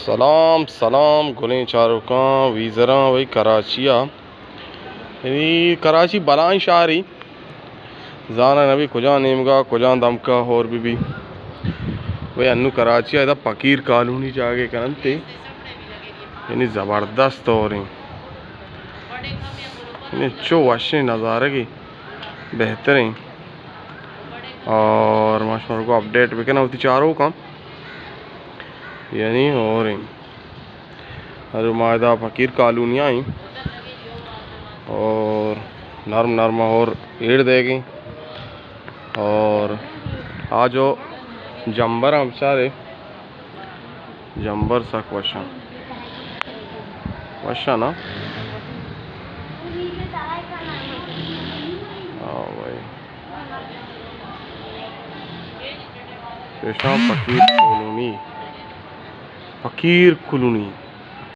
سلام، سلام گلیں چاروکاں، ویزراں، وئی کراچی ءَ۔ یعنی کراچی بلائیں شہری، زانگ نہ بی کجا نیمگا، کجا دمکا ہور بی بی۔ وئی انو کراچی ءَ ادا پکیر کالونی جاگے کننتے، یعنی زبردست ہوریں۔ یعنی چو وشیں نظارگے، بہتریں۔ اور ما شمارا گوں اپڈیٹ بکناں وتی چاروکاں۔ یعنی ہوریں۔ ہر ما ادا پکیر کالونی آئیں۔ اور نرم نرم ہور ایڑ دے گئیں۔ اور آ جو جمبر ہم چارے۔ جمبر سک وشاں۔ وشاں نا؟ ہاں بھائی۔ پیشاں پکیر کالونی۔ پکیر کالونی۔